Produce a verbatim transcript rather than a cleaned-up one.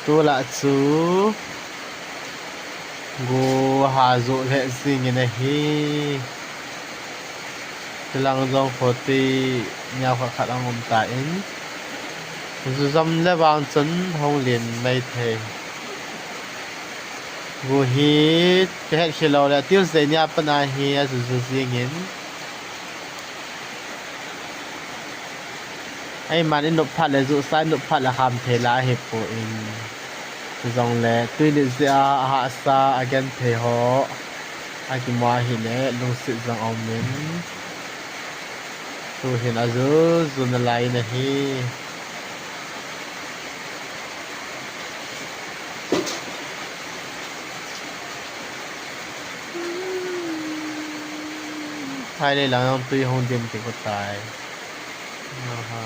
Tulah chu go ha joh lheh jingin ahi. Tilang jong khoti neo khat khat ahung um tan, ju jom le vang chun hung len mai thei. Go hi kahet khel lou le Tuesday nia pat a hi aju ju jingin. Eiman i nop phat le, jusa i nop phat le ham thei la ahipoi. Chujongle tuni jeh a ahahsa agenthei ho akimu ahile lungset jong aumin. Tuhin aju ju nalai in ahi. Hai le lang jong tui hung dim kit tai. Aha.